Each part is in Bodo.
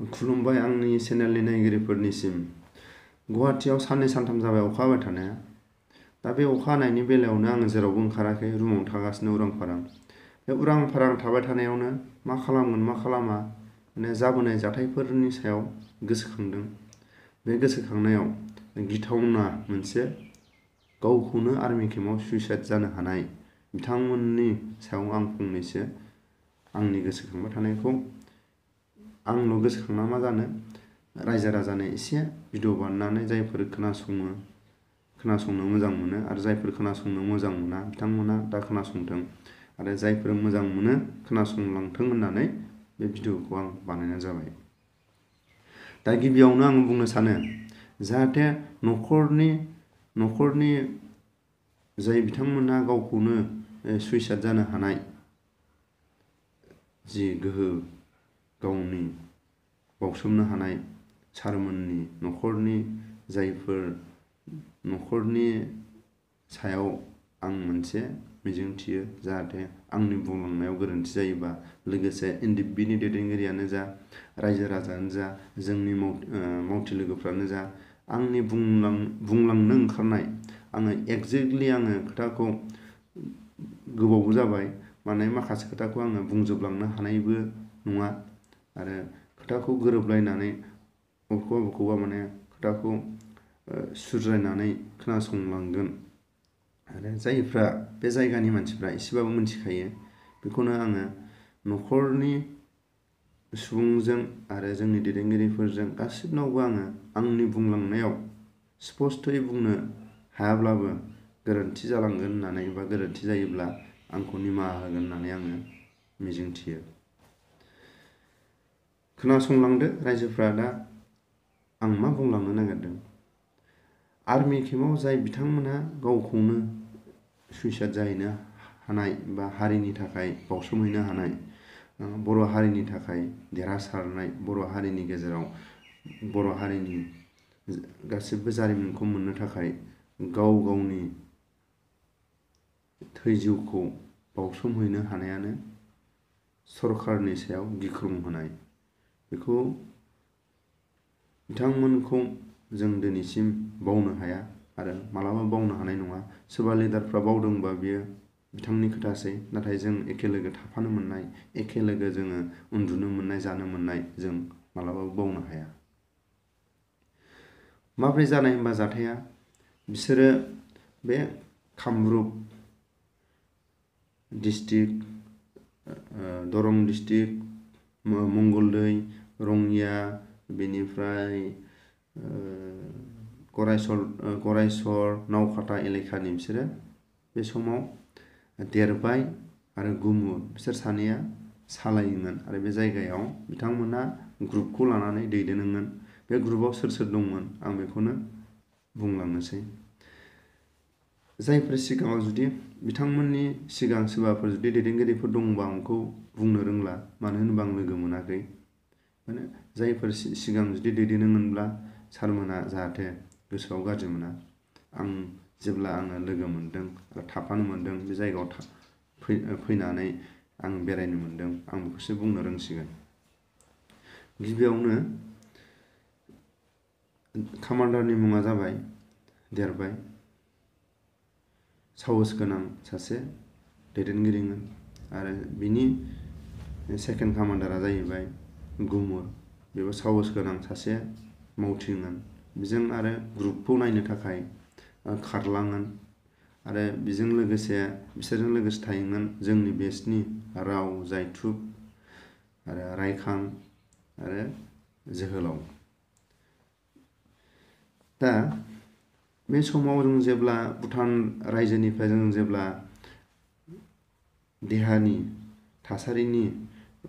खुलुमबाय आंनि चेनेलनि नायगिरिफोरनिसिम। गुवाहाटीयाव साननै सानथाम जाबाय अखा हाबाय थानाया। दा बे अखा हानायनि बेलायावनो आङो जेरावबो ओंखाराखै, रुमावनो थागासिनो उरां फारां। बे उरां फारां थाबाय थानायावनो मा खालामगोन मा खालामा माने जाबोनाय जाथायफोरनि सायाव गोसोखांदों। बे गोसोखांनायाव गिथावना मोनसे गावखौनो आर्मि केम्पआव सुइसाइड जानो हानाय बिथांमोननि सायाव आं फंनैसो आंनि गोसोखांबाय थानायखौ आंल' गोसोखांना मा जानो, रायजो राजानो एसे भिडिअ बानायनानै जायफोर खोनासंनो मोजां मोनो आरो जायफोर खोनासंनो मोजां मोना बिथांमोना दा खोनासंथों, आरो जायफोर मोजां मोनो खोनासंलांथों होननानै बे भिडिअखौ आं बानायनाय जाबाय। दा गिबियावनो आं बुंनो सानो जाहाथे न'खरनि जाय बिथांमोना गावखौनो सुइसाइड जानो हानाय जि गोहो गावनि बावसोमनो हानाय सारमोननि न'खरनि सायाव आं मोनसे मिजिंथियो जाहाथे आंनि बुंलांनायाव गोरोन्थि जायोबा लोगोसे NDFBनि दैदेनगिरियानो जा, रायजो राजायानो जा, जोंनि मावथि लोगोफ्रानो जा, आंनि बुंलांनो ओंखारनाय आङो एक्जेक्टलि खोथाखौ गोबावबो जाबाय माने माखासे खोथाखौ आङो बुंजोबलांनो हानायबो नङा, आरो खोथाखौ गोरोबलायनानै बबेखौबा माने खोथाखौ सुद्रायनानै खोनासंलांगोन। आरो जायफ्रा बे जायगानि मानसिफ्रा एसेबाबो मिथिखायो बेखौनो आङो न'खरनि सुबुंजों आरो जोंनि दैदेनगिरिफोरजों गासिबनावबो आंनि बुंलांनायाव स्पष्टयै बुंनो हायाब्लाबो गोरोन्थि जालांगोन होननानै बा गोरोन्थि जायोब्ला आंखौ निमाहा होगोन होननानै आङो मिजिंथियो। खोनासंलांदो रायजोफ्रा, दा आं मा बुंलांनो नागिरदों। आर्मि केम्पआव जाय बिथांमोनहा गावखौनो सुइसाइड जाहैनो हानाय बा हारिनि थाखाय बावसोमहैनो हानाय, बर' हारिनि थाखाय देरहासारनाय, बर' हारिनि गेजेराव बर' हारिनि गासिबो जारिमिनखौ मोननो थाखाय गाव गावनि थै जिउखौ बावसोमहैनो हानायानो सरकारनि सायाव गिख्रं होनाय। बेखौ बिथांमोनखौ जों दिनैसिम बावनो हाया आरो मालाबा बावनो हानाय नङा। सोरबा लिडारफ्रा बावदोंबा बियो बिथांनि खोथासै, नाथाय जों एखेलोगो थाफानो मोननाय, एखेलोगो जोङो उन्दुनो मोननाय, जानो मोननाय जों मालाबाबो बावनो हाया। माब्रै जानाय होनबा जाथाया, बिसोरो बे कामरुप डिस्ट्रिक्ट, दरं डिस्ट्रिक्ट, मंगलदै, रङिया, बेनिफ्राय गरायसर, नावकाटा एलेकानि बिसोरो बे समाव देरबाय आरो गुमुर बिसोर सानैया सालायोमोन आरो बे जायगायाव बिथांमोना ग्रुपखौ लानानै दैदेनोमोन। बे ग्रुपआव सोर सोर दंमोन आं बेखौनो बुंलांनोसै। जायफोर सिगाङाव जुदि बिथांमोननि सिगां सोरबाफोर जुदि दैदेनगिरिफोर दंबा आं बेखौ बुंनो रोंला, मानो होनोबा आं लोगो मोनाखै। माने जायफोर सिगां जुदि दैदेनोमोनब्ला सारमोना जाहाथे गोसोआव गाज्रि मोना। आं जेब्ला लोगो मोनदों आरो थाफानो मोनदों, बे जायगायाव फैनानै आं बेरायनो मोनदों, आं बेखौसो बुंनो रोंसिगोन। गिबियावनो कामान्डारनि मुङा जाबाय देरबाय, साहस गोनां सासे दैदेनगिरिमोन, आरो बिनि सेकेन्ड कामान्डारा जाहैबाय गुमुर, बेबो साहस गोनां सासे मावथिमोन। बिजों आरो ग्रुपखौ नायनो थाखाय खारलाङोन, आरो बिसोरजों लोगोसे थायोमोन जोंनि बेचनि राव, जायथुब आरो रायखां आरो जोहोलाव। दा बे समाव जों जेब्ला भुटान रायजोनिफ्राय जों जेब्ला देहानि थासारिनि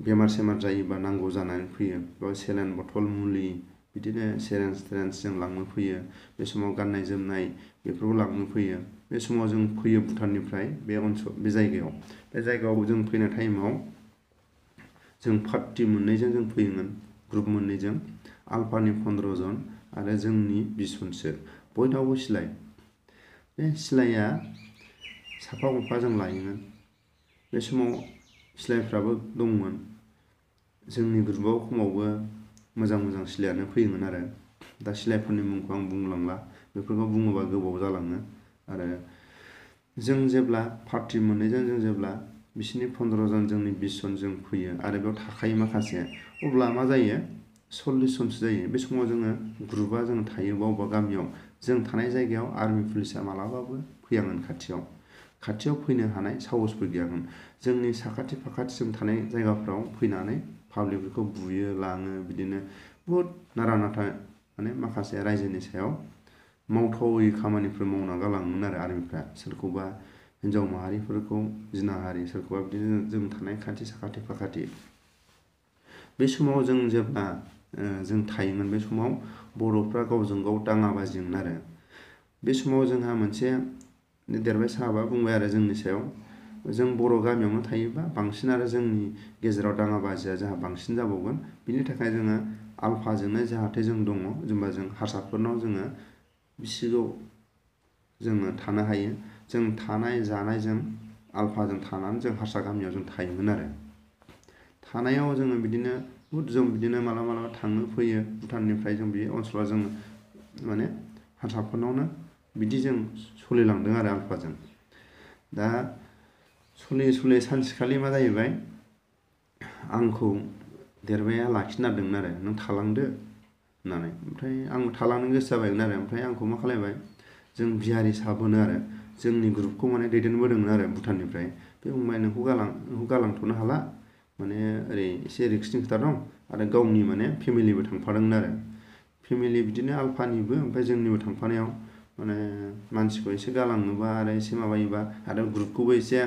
बेमार सेमार जायोबा नांगौ जानानै फैयो, बेयाव सेलाइन बथल, मुलि, बिदिनो सेरेन्स जों लांनो फैयो। बे समाव गाननाय जोमनाय बेफोरखौ लांनो फैयो। बे समाव जों फैयो भुटाननिफ्राय बे जायगायाव जों फैनाय टाइमाव जों पार्टि मोननैजों जों फैयोमोन, ग्रुप मोननैजों, आलफानि 15 जन आरो जोंनि 20 जनसो, बयनावबो सिलाय। बे सिलाया साफा गंफा जों लायोमोन। बे समाव सिलायफ्राबो दंमोन। जोंनि ग्रुपआव खमावबो मोजां मोजां सिलायानो फैयोमोन आरो दा सिलायफोरनि मुंखौ आं बुंलांला बेफोरखौ बुङोबा गोबाव जालाङो आरो जों जेब्ला पार्टि मोननैजों जों जेब्ला बिसिनि 15 जन जोंनि 20 जन जों फैयो आरो बेयाव थाखायो माखासे अब्ला मा जायो 40 जनसो जायो बे समाव जोङो ग्रुपा जों थायो बबेबा गामियाव जों थानाय जायगायाव आर्मि पुलिसा मालाबाबो फैयामोन खाथियाव फैनो हानाय साहसबो गैयामोन जोंनि साखाथि फाखाथि जों थानाय जायगाफ्राव फैनानै पाब्लिकफोरखौ बुयो लाङो बिदिनो बुहुत नारा नाथा माने माखासे रायजोनि सायाव मावथावै खामानिफोर मावना गालाङोमोन आरो आर्मिफ्रा सोरखौबा हिन्जाव माहारिफोरखौ जिनाहारि सोरखौबा बिदिनो जों थानाय खाथि साखाथि फाखाथि बे समाव जों जेब्ला जों थायोमोन बे समाव बर'फ्रा गावजों गाव दाङाबाजिमोन आरो बे समाव जोंहा मोनसे देरबाय साहाबा बुंबाय आरो जोंनि सायाव जों बर' गामियावनो थायोबा बांसिन आरो जोंनि गेजेराव दाङाबाजिया जोंहा बांसिन जाबावगोन बिनि थाखाय जोङो आलफाजोंनो जाहाथे जों दङ जेनेबा जों हारसाफोरनाव जोङो बिसिगौ जोङो थानो हायो जों थानाय जानायजों आलफाजों थानानै जों हारसा गामियाव जों थायोमोन आरो थानायाव जोङो बिदिनो जों बिदिनो मालाबा थांनो फैयो भुटाननिफ्राय जों बे ओनसोलाव जों माने हारसाफोरनावनो बिदि जों सोलिलांदों आरो आलफाजों दा सलियै सानसेखालि मा जाहैबाय आंखौ देरबाया लाखिनारदोंमोन आरो नों थालांदो होननानै ओमफ्राय आंबो थालांनो गोसो जाबायमोन आरो ओमफ्राय आंखौ मा खालायबाय जों बिहारि साबोनो आरो जोंनि ग्रुपखौ माने दैदेनबोदोंमोन आरो भुटाननिफ्राय बे बुंबाय नोंखौ गालांथ'नो हाला माने ओरै एसे रिक्सनि खोथा दं आरो गावनि माने फेमिलिबो थांफादोंमोन आरो फेमिलि बिदिनो आलफानिबो ओमफ्राय जोंनिबो थांफानायाव माने मानसिखौ एसे गालांनोबा आरो एसे माबायोबा आरो ग्रुपखौबो एसे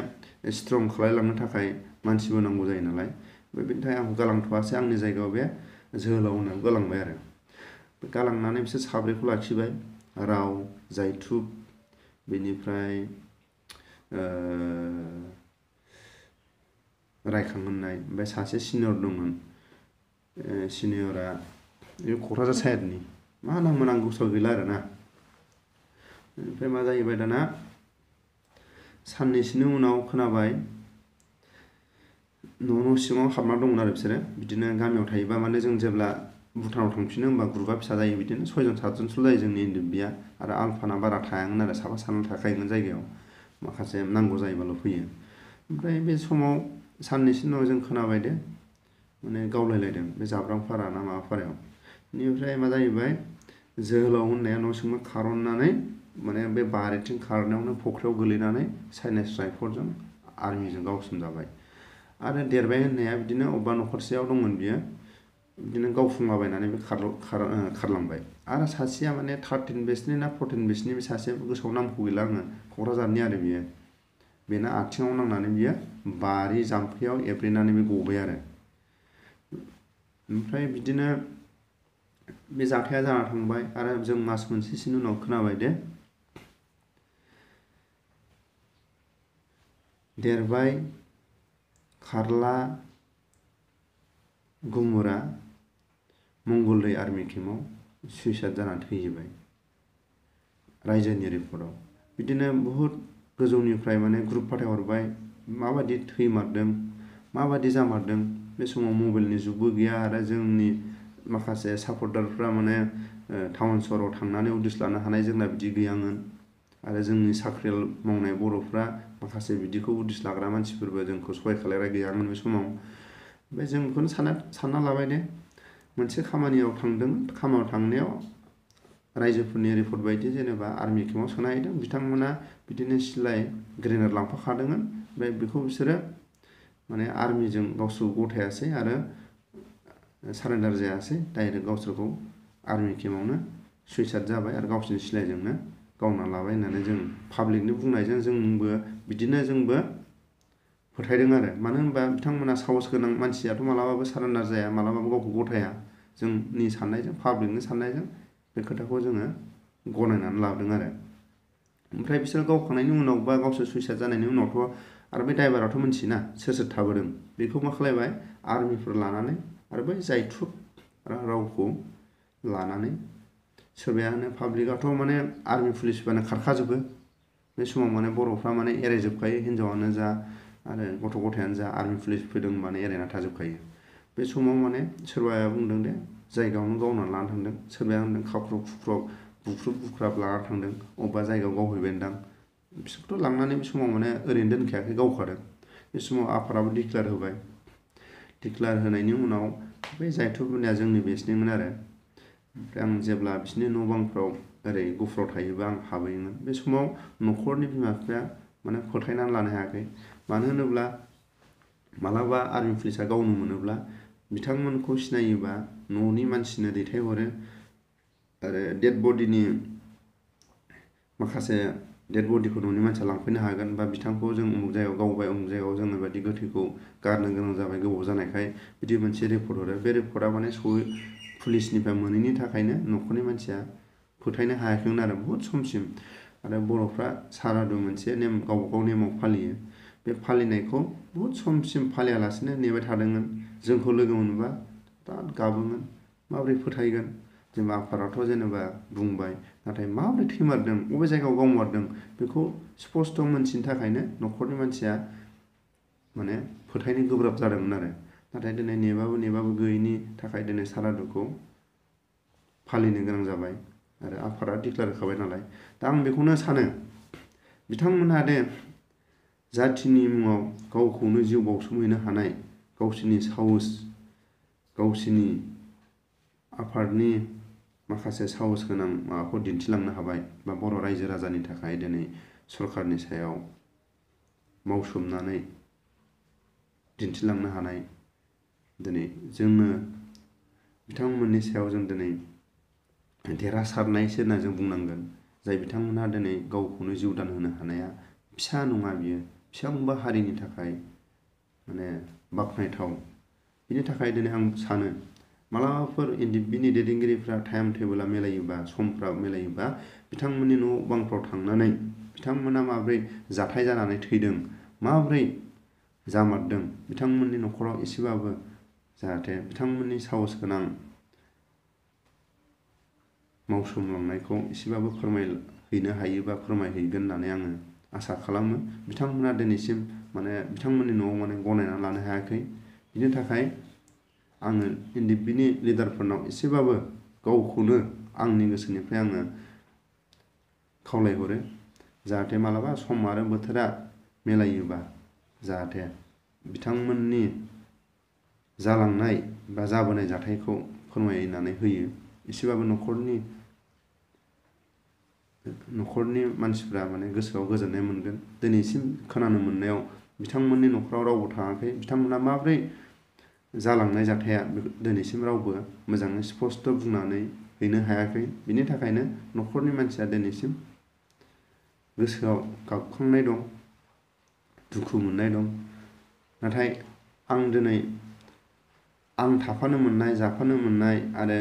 स्ट्रं खालायलांनो थाखाय मानसिबो नांगौ जायो नालाय बेनि थाखाय आंखौ गालांथ'वासै आंनि जायगायाव बे जोहोलाव होननानै गालांबाय आरो गालांनानै बिसोर साब्रैखौ लाखिबाय राव जायथुब बेनिफ्राय रायखां होननाय ओमफ्राय सासे सिनियर दंमोन सिनियरा बे क'क्राझार साइडनि मा नाममोन आं गोसोआव गैला आरोना ओमफ्राय मा जाहैबाय दाना साननैसोनि उनाव खोनाबाय न' सिङाव हाबना दंमोन आरो बिसोरो बिदिनो गामियाव थायोबा माने जों जेब्ला भुटानाव थांफिनो होमबा ग्रुपा फिसा जायो बिदिनो 6 जन 7 जनसोल' जायो जोंनि NDFBया आरो आलफाना बारा थायामोन आरो साफा सानै थाखायोमोन जायगायाव माखासे नांगौ जायोबाल' फैयो ओमफ्राय बे समाव साननैसो उनाव जों खोनाबाय दे माने गावलायलायदों बे जाब्रांफारा ना माबाफारायाव बेनिफ्राय मा जाहैबाय जोहोलाव होननाया न' सिङाव खारननानै माने बे बारिथिं खारनायावनो फख्रियाव गोलैनानै चाइनिस राइफलजों आर्मिजों गावसोमजाबाय आरो देरबाय होननाया बिदिनो अबेबा न'खरसेयाव दंमोन बियो बिदिनो गावफुंलाबायनानै बे खारलांबाय आरो सासेया माने 13 बेचनि ना 14 बेचनि बे सासे गोसोआव नामखौ गैला आङो क'क्राझारनि आरो बियो बेना आथिङाव नांनानै बियो बारि जाम्फैयाव एब्रेनानै बे गबाय आरो ओमफ्राय बिदिनो बे जाथाया जाना थांबाय आरो जों मास मोनसेसोनि उनाव खोनाबाय दे देरबाय खारला गुमुरा मंगलदै आर्मि केम्पआव सुइसाइड जानानै थैजोब्बाय रायजोनि रिपर्टआव बिदिनो बहुद गोजौनिफ्राय माने ग्रुप फाथायहरबाय माबायदि थैमारदों माबायदि जामारदों बे समाव मबाइलनि जुगबो गैया आरो जोंनि माखासे सापर्टारफ्रा माने टाउन सहराव थांनानै उदिस लानो हानाय जोंना बिदि गैयामोन आरो जोंनि साख्रि मावनाय बर'फ्रा माखासे बिदिखौ उदिस लाग्रा मानसिफोरबो जोंखौ सहाय खालायग्रा गैयामोन बे समाव ओमफ्राय जों बेखौनो सानना लाबाय दे मोनसे खामानियाव थांदों खामानियाव थांनायाव रायजोफोरनि रिपर्ट बायदि जेनेबा आर्मि केम्पआव सोनाहैदों बिथांमोना बिदिनो सिलाय ग्रेनेड लांफाखादोंमोन ओमफ्राय बेखौ बिसोरो माने आर्मिजों गावसोरखौ गथायासै आरो सारेन्डार जायासै डाइरेक्ट गावसोरखौ आर्मि केम्पआवनो सुइसाइड जाबाय आरो गावसोरनि सिलायजोंनो गावना लाबाय होननानै जों पाब्लिकनि बुंनायजों जोंबो फोथायदों आरो मानो होनबा बिथांमोना साहस गोनां मानसियाथ' मालाबाबो सारेन्डार जाया मालाबाबो गावखौ गथाया जोंनि साननायजों पाब्लिकनि साननायजों बे खोथाखौ जोङो गनायनानै लादों आरो ओमफ्राय बिसोर गावखांनायनि उनाव बा गावसोर सुइसाइड जानायनि उनावथ' आरो बे ड्राइभाराथ' मिथियोना सोर थाबोदों बेखौ मा खालायबाय आर्मिफोर लानानै आरो बै जायथुब रावखौ लानानै सोरबाया होनो पाब्लिकआथ' माने आर्मि पुलिसबानो खारखाजोबो बे समाव माने बर'फ्रा माने एरायजोबखायो हिन्जावानो जा आरो गथ' गथायानो जा आर्मि पुलिस फैदों होनबानो एरायना थाजोबखायो बे समाव माने सोरबाया बुंदों दे जायगायावनो गावनानै लाना थांदों, सोरबाया होनदों खाख्रब खुख्रब बुख्रुब बुख्राब लाना थांदों, अबेबा जायगायाव गावहैबायदां। बिसोरखौथ' लांनानै बे समाव माने ओरैनो दोनखायाखै, गावखादों। बे समाव आफादाबो डिक्लेयार होबाय। डिक्लेयार होनायनि उनाव बे जायथुबुनिया जोंनि बेचनिमोन आरो। ओमफ्राय आं जेब्ला बिसोरनि न' बांफ्राव ओरै गुफुराव थायोबा आं हाबहैयोमोन। बे समाव न'खरनि बिमा बिफाया माने फोथायनानै लानो हायाखै। मानो होनोब्ला मालाबा आर्मि पुलिसा गावनो मोनोब्ला बिथांमोनखौ सिनायोबा न'नि मानसिनो दैथायहरो आरो डेड बडिनि माखासे डेड बडिखौ न'नि मानसिया लांफैनो हागोन, बा बिथांखौ जों उमुक जायगायाव गावबाय, उमुक जायगायाव जोङो बायदि गोथैखौ गारनो गोनां जाबाय गोबाव जानायखाय बिदि मोनसे रिपर्ट हरो। बे रिपर्टआ माने पुलिसनिफ्राय मोनैनि थाखायनो न'खरनि मानसिया फोथायनो हायाखैमोन आरो बहुद समसिम। आरो बर'फ्रा सारादु मोनसे नेम गावबा गाव नेमाव फालियो। बे फालिनायखौ बहुद समसिम फालियालासिनो नेबाय थादोंमोन। जोंखौ लोगो मोनबा बिराद गाबोमोन, माबोरै फोथायगोन। जेनेबा आफादाथ' जेनेबा बुंबाय, नाथाय माबोरै थैमारदों, बबे जायगायाव गावमारदों बेखौ स्पस्ट' मोनथिनो थाखायनो न'खरनि मानसिया माने फोथायनो गोब्राब जादोंमोन आरो। नाथाय दिनै नेबाबो गैयैनि थाखाय दिनै सारादुखौ फालिनो गोनां जाबाय आरो आफादा डिक्लेयार होखाबाय नालाय। दा आं बेखौनो सानो, बिथांमोनहा दे जाथिनि मुङाव गावखौनो जिउ बाउसोमहैनो हानाय गावसोरनि साहस, गावसोरनि आफादनि माखासे साहस गोनां माबाखौ दिन्थिलांनो हाबाय, बा बर' रायजो राजानि थाखाय दिनै सरकारनि सायाव मावसोमनानै दिन्थिलांनो हानाय, दिनै जोङो बिथांमोननि सायाव जों दिनै देरहासारनायसो होनना जों बुंनांगोन। जाय बिथांमोनहा दिनै गावखौनो जिउ दान होनो हानाया फिसा नङा, बियो बेसेबांबा हारिनि थाखाय माने बाख्नायथाव। बिनि थाखाय दिनै आं सानो मालाबाफोर NDFBनि दैदेनगिरिफ्रा टाइम टेबोला मिलायोबा, समफ्रा मिलायोबा बिथांमोननि न' बांफ्राव थांनानै बिथांमोना माब्रै जाथाय जानानै थैदों, माब्रै जामारदों, बिथांमोननि न'खराव एसेबाबो जाहाथे बिथांमोननि साहस गोनां मावसोमलांनायखौ एसेबाबो फोरमायहैनो हायोबा फोरमायहैगोन होननानै आङो आसा खालामो। बिथांमोना दिनैसिम माने बिथांमोननि न'आव माने गनायनानै लानो हायाखै। बिनि थाखाय आङो NDFBनि लिडारफोरनाव एसेबाबो गावखौनो आंनि गोसोनिफ्राय आङो खावलायहरो, जाहाथे मालाबा सम आरो बोथोरा मिलायोबा जाहाथे बिथांमोननि जालांनाय बा जाबोनाय जाथायखौ फोरमायनानै होयो। एसेबाबो न'खरनि मानसिफ्रा माने गोसोआव गोजोननाय मोनगोन। दिनैसिम खोनानो मोननायाव बिथांमोननि न'खराव रावबो थाङाखै, बिथांमोना माब्रै जालांनाय जाथाया दिनैसिम रावबो मोजाङै स्पस्ट' बुंनानै हैनो हायाखै। बिनि थाखायनो न'खरनि मानसिया दिनैसिम गोसोआव गाबखांनाय दं, दुखु मोननाय दं। नाथाय आं दिनै आं थाफानो मोननाय, जाफानो मोननाय आरो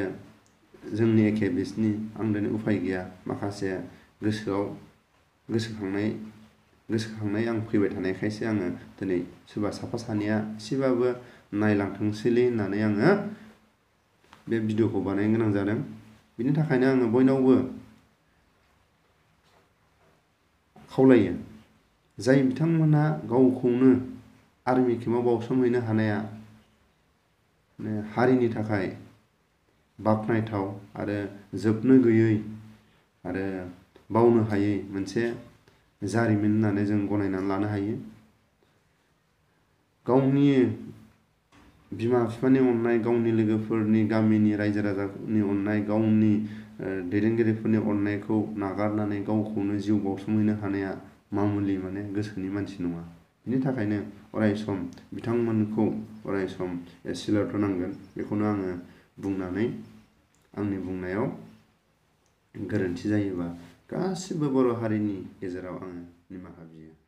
जोंनि एखे बेचनि आं दिनै उफाय गैया। माखासे गोसोआव गोसोखांनाय आं फैबाय थानायखायसो आङो दिनै सोरबा साफा सानैया एसेबाबो नायलांथोंसैलै होननानै आङो बे भिडिअखौ बानायनो गोनां जादों। बिनि थाखायनो आङो बयनावबो खावलायो, जाय बिथांमोनहा गावखौनो आर्मि केम्पआव बाउसोमहैनो हानाया हारिनि थाखाय बाख्नायथाव आरो जोबनो गैयै आरो बावनो हायै मोनसे जारिमिन होननानै जों गनायनानै लानो हायो। गावनि बिमा बिफानि अननाय, गावनि लोगोफोरनि, गामिनि रायजो राजानि अननाय, गावनि दैदेनगिरिफोरनि अननायखौ नागारनानै गावखौनो जिउ बाउसोमहैनो हानाया मामुलि माने गोसोनि मानसि नङा। बिनि थाखायनो अरायसम बिथांमोनखौ अरायसम सेल्युट होनांगोन। बेखौनो आङो बुंनानै आंनि बुंनायाव गोरोन्थि जायोबा गासिबो बर' हारिनि गेजेराव आङो निमाहा बियो।